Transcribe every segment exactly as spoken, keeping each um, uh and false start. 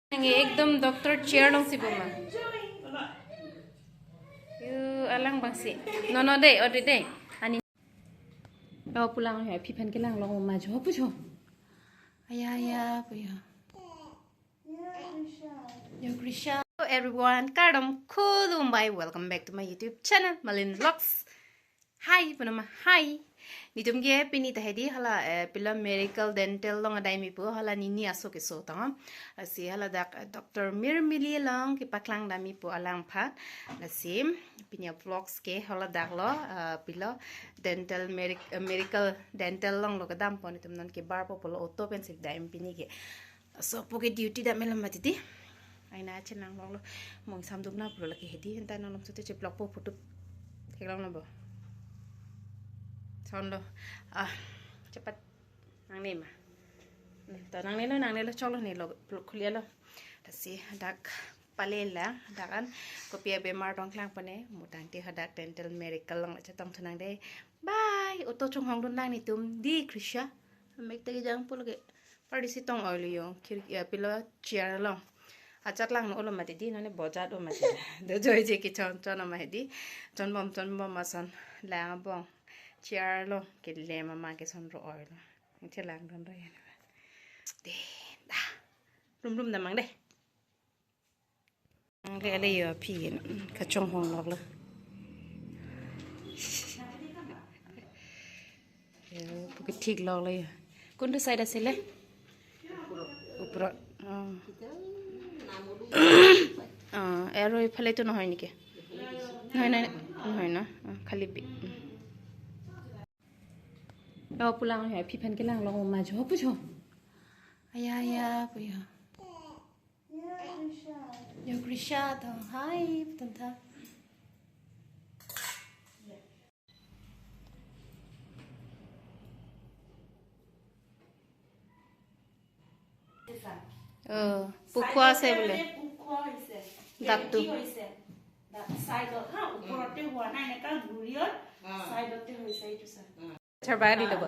Nang ekdom doctor chair alongsi boma. Yu alang abangsi. No, no de, odi de. Ani. Oh, pulang ya, phi aphan kelang long ma jo, pu jo. Aya, aya, pu ya. Yo, Krisha. Hello everyone, kardom khulumbai. Welcome back to my YouTube channel, Malin Vlogs. Hi, punama, hi. Netum ke pini ta hedi hala, eh, pilo Miracle Dental along adai mi pu, hala nini aso keso tang. Lasi haladak, eh, Doctor Mirmili along kepaklang dam mi pu alangphan. Lasi pini vlogs ke haladak lo, eh, pilo Dental Mirac-, eh, Miracle Dental along lo kedam pon, netum non ke bar po pulo auto pensi dam pini ke. So, po ke duty dam melo mati di. Aina chenang lok lo. Mong samdum na pulo lagi hedi. Enta non lom sute cheplok po putup. Theklong lo bo. Son lo. Ah, cepat. Nangne ma. Hmm, to nangne lo, nangne lo, chok lo ne lo, pulo khulia lo. Lasi dak pale la, dak an kopi abemar dong klang pone, mo tangte hadak Dental Miracle along chetong thunang de. Bye. Auto chonghong dun lang netum. Di Krisha. Mek ta kejang pulo ke. Party si tong oil yo, khir-, ya, pilo chair along. Achat lang no olo mati di, nane bojat o mati. Do joy je kechon chon o ma hedi. Chon bom, chon bom ason lang abong. Chair along kelem ama keson ro oil. Che lang don ro ya. De, da. Rum rum damang de. Ang le le yo phi kachonghong lok lo. Yo, pu ke thik lok lo yo. Kuntu side ase le? Upro. Oh. Oh, ero phale to nohoi neke. Nohoi, nohoi, nohoi na. Oh, khali bi. Oh, pulang ya, phi aphan kelang long ma jo, pu jo. Aya, aya, pu ya. Yo, Krisha to, hi, pu than tha. Oh, pu khua ase bole. Pu khua ase. Dap tu. Pu khua ase. Dap side ot, ha, upor te hua nai, neka gurion, side ot te hoise itu sa. Charbaya di lo bo.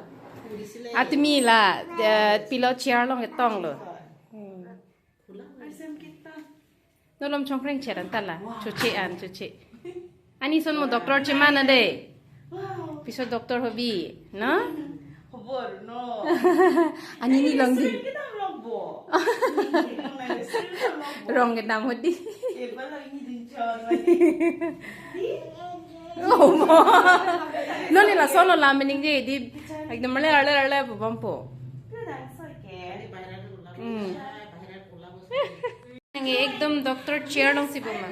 Atumi la, eh, pilo chair along ketong lo. Hmm. Arsem kita. Nolom chongkreng chet an ta la. Choche an, choche. Ani son mo doctor chemana de. Wow. Piso doctor hobi, no? Hobor, no. Ani ni long di. Sir, kita vlog bo. Ini, ini, ini, sir, kita vlog bo. Rong kedam hodi. Eh, bala ini di chon lagi. Oh, mo. No, ni la solo la mening je di. Ekdom arle, arle, arle, bobom po. Hmm. Nang ekdom doctor chair alongsi boma.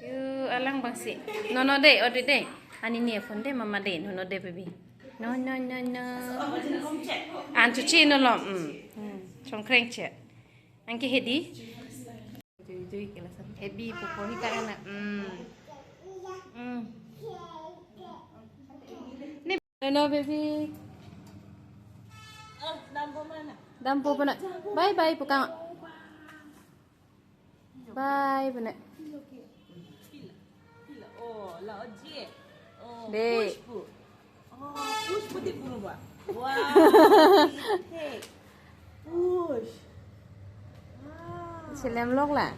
Yu alang abangsi. No, no de, odi de. Ani ni phone de, mama de, no, no de, baby. No, no, no, no. An choche nolom. Hmm. Hmm. Chongkreng chet. Anke hedi. Jui, jui, kelasan. Ebi, pupo hi karena. Hmm. Hmm. Ni, no, no, baby. Dampo mana? Dampo mana? Bye, bye, pukang. Bye, bye. Pila, pila. Oh, la oji. Oh, de. Push pu. Oh, push pu di pu ba. Wow. Hey. Push. Wow. Selem lok la.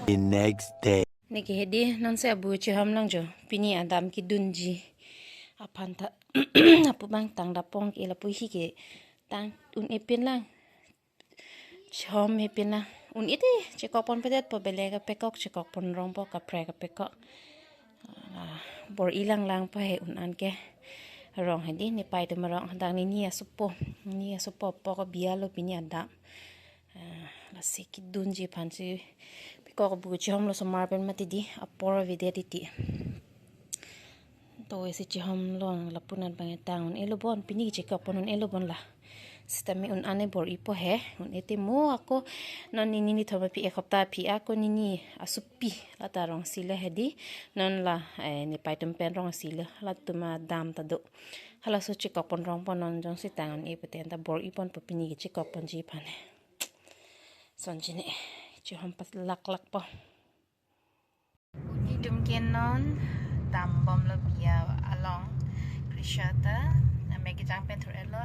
The next day. Neke hedi non se abu chehom lang jo. Pini adam kedunji. Aphan ta apu bang tang dapong ke lapu hi ke tang un-e pin lang. Chehom he pin lang. Un-e te chekok pon pedet po, bele kapekok chekok pon rong po, kaprek kapekok. Ah, bor-i lang lang po he un-an ke. Rong hedi nepei atum arong hadak nini asopo. Nini asopo po ko bialo pini adam. Ah, lasi kedunji aphan si pekok bu chehom lo, somar pen mati di apor avedet titi. To esi chehom lo lapu nat bang tang un-e lo bon, pini kechekok pon un-e lo bon la. Sitame un-an e bor-i po he, un-e te mo ako non nini ni thoma pi ek hopta pi ako nini asopi la ta rong si le hedi, non la, eh, nepei atum pen rong si le, latum adam ta do. Halaso chekok pon rong po, non jongsi tang un-e pute ta bor-i pon po pini kechekok ponji aphan he. Sonji ne, chehom pas lak lak po. Uni dum ke non dambom lo biya along. Krisha ta, ame kejang pen thur-et lo.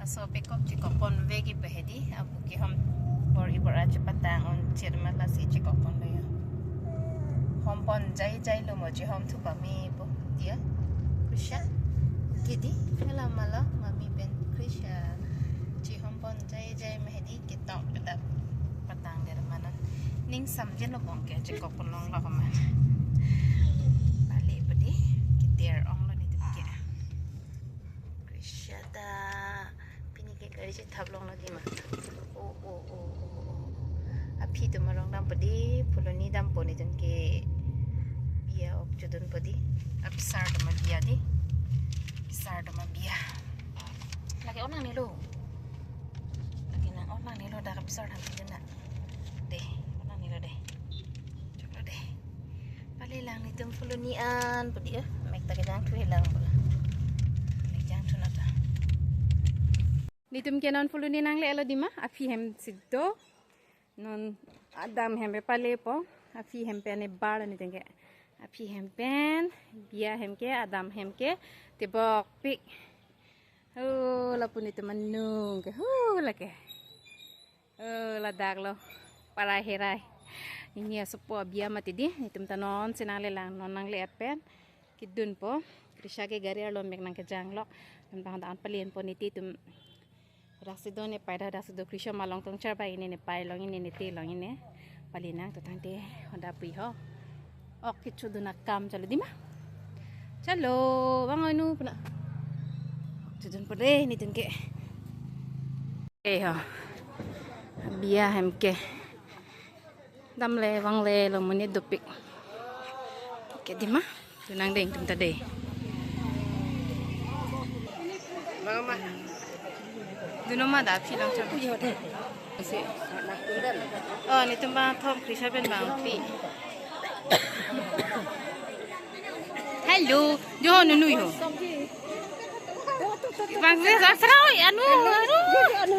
Laso pekok chekok pon ave ke pe hedi. Pon jai jai lo mo, chihom thu pame po dia. Krisha. Kidi, hela mala, mami pen Krisha. Chihom pon jai jai ma hedi, ketok kedap patang der manan. Ning samjin lo bong ke, chekok ponlong lo kaman. Balik padi, keter ong lo nitum ke. Krisha ta, pini ke gari chethap long lagi ma. O, o, o, o, o. Aphi atum arong dam padi, Phuloni dampo nitum ke biya ok chodun padi. Apisar atum abiya di. Apisar atum abiya. Lake on nangne lo. Lake nang on nangne lo, dak apisar nangne lo na. Dei, on nangne lo dei. Choklo dei. Palelang nitum Phuloni an padi ya. Mek ta kejang thu helang pula. Mek jang thu nata. Nitum ke non Phuloni nangle lo di ma, aphi hem si do. Non adam hem pe palepo, aphi hem pen ne bar nitum ke. Aphi hem pen, biya hem ke, adam hem ke, tebokpik. Ho, lapu nitum anung ke, ho, lake. Oh, ladak lo. Parai herai. Ini asopo abiya mati di. Nitum ta non si nanglelang, non nangle-et pen kedunpo. Krisha ke gari arlo mek nangkejang lo. Nitum ta honda an palen po niti atum. Dak si do ne pai, dak si do Krisha malong tong char ba, ini ne pai long, ini ne te long, ini. Pali nang to tangte honda pui ho. Ok, kechodun akam chalo di ma. Chalo, bang anu puna. Chodun pore nitum ke. Eh ho. Biya hem ke. Damle vangle lo, monit dopik. Ke di ma. Dunang deng tum ta dei. Mama. Duno ma da phi long cham. Oh, nitum bang thom Krisha pen bang phi. Hello, jo nunu ho. Bang se sa srao anu, anu.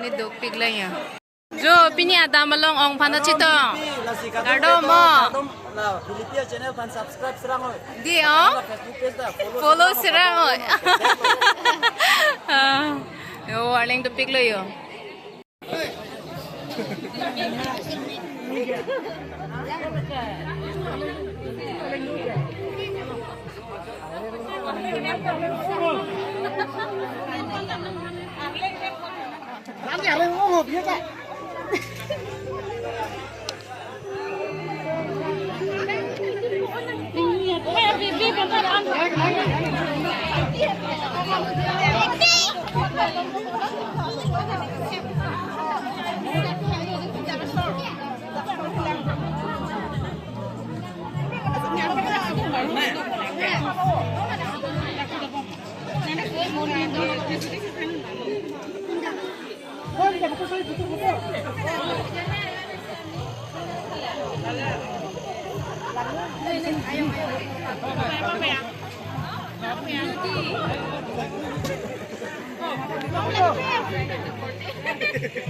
Ni dopik la ya. Jo, pini adam along ong phan ta chetong. Kardom mo. Kardom, la Philippia channel phan subscribe serang oi. Di ong. Facebook page ta follow serang oi. Ah. Yo, arleng dopik lo yo.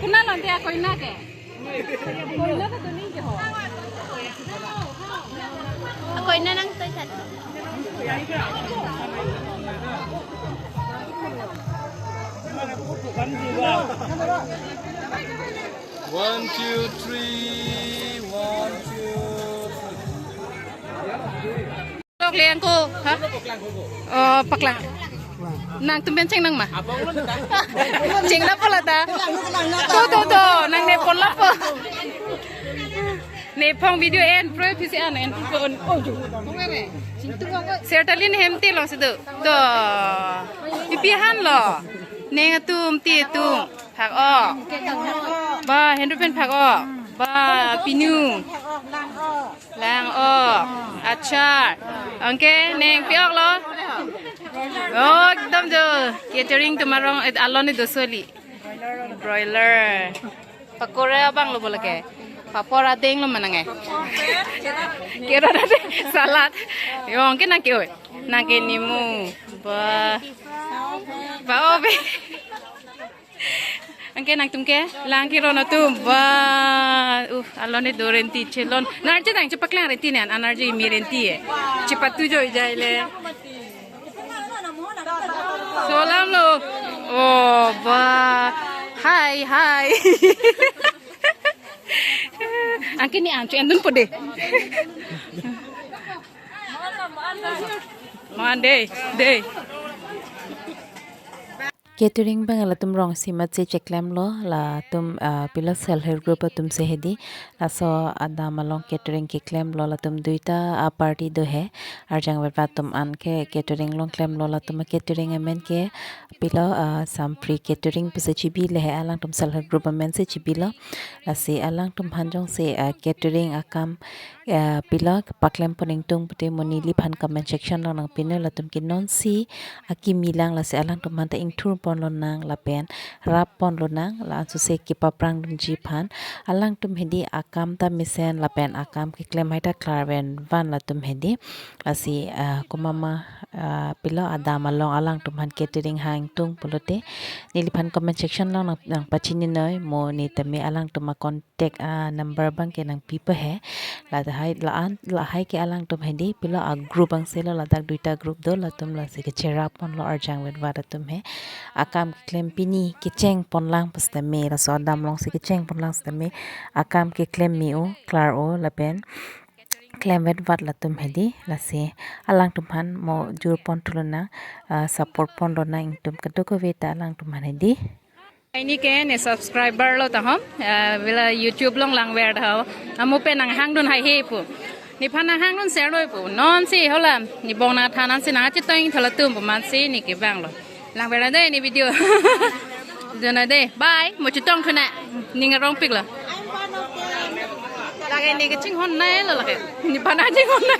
Kuna lonte akoina ke? Koina ke tuni ke ho. Akoina nang toi than. One, two, three. One, two, three. Tok leng ko, ha? Oh, paklang. Nangtum pen chengnang ma? Chengna pula ta. To, to, to, nangne pon lapo. Ne phong video en, pro P C an en pon. Oh, jo. Sertalin hem te lo si do. To. Pipi han lo. Neng atum ti atum. Phak o. Ba, hendu pen phak o. Ba, pinu. Lang o. Achar. Anke, neng pi ok lo. Oh, ekdom jo. Catering atum arong, eh, alon ni dosoli. Broiler. Pakora abang lo bola ke. Papor adeng lo manang eh. Kira ada salad. Yo, anke nang ke oi. Nang ke nimu. Ba. Ba o be. Anke nangtum ke, lang ke ron atum. Ba, uh, alon ni do renti chelon. Nar je dang chepaklang renti ne, an nar je imi renti eh. Chepatu jo ijai le. Salam lo. Oh, ba. Hai, hai. Angke ne an chu endun po de. Man de, de. Catering abang latum rongsi amatsi cheklemlo, latum, ah, pilo self help group atumsi hedi. Laso adam along catering keklemlo, latum duita a-party do he. Arjangvetvet atum an ke catering along klemlo, latum a-catering amen ke pilo, ah, Sampri Catering pusi chibile he, alangtum self help group amensi chibilo. Lasi alangtum aphan jongsi, ah, catering akam, ah, pilo paklem pon ingtung pute mo neliphan comment section along nangpinon, latum ke nonsi akimi lang, lasi alangtum aphanta ingthur ponlonang lapen rap ponlonang, la-an suse kepaprang dunji aphan. Alangtum hedi akam ta mesen lapen akam keklem hai ta klarvenvan latum hedi. Lasi, ah, komat ma, ah, pilo adam along alangtum aphan catering hang ingtung pulote neliphan comment section along nang, nangpachininoi, mo ne tame alangtum a-contact, ah, number abang ke nangpipo he. Lahai, la-an, lahai ke alangtum hedi pilo a-group angselo, ladak duita group do, latum lasi kecherap ponlo arjangvetvet atum he. Akam keklem pini kecheng ponlang pusitame, laso adam alongsi kecheng ponlang sitame akam keklem me-o, klar-o lapen klemvetvet latum hedi. Lasi alangtum aphan mo jur pon thulonang, ah, support ponlonang ingtum kadokave ta alangtum aphan hedi. Ini ke ne subscriber lo tahom, ah, vela YouTube along langver tha. Amu pen nanghangdun haihe pu. Nephan nanghangdun share noi pu. Nonsi hala ne bong nangthan ansi nangchetong ingtha latum pu amatsi ne kevanglo. Langver de ne video. Dona de. Bye. Mo chetong thuna. Ning arongpiklo. Lake ne kachinghon nai lo lake. Nephan nangchinghon nai.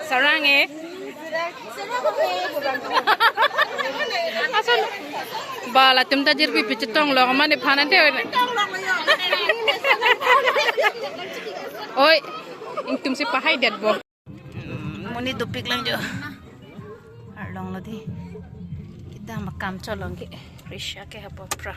Sarang e. Ason. Ba latum ta jirpi pi chetonglo, mane nephan ante. Oi. Ingtumsi pahai det bo. Hmm, monit dopik lang jo. Arlong lo di. Kita makam cholong ke. Risha ke hapo pra.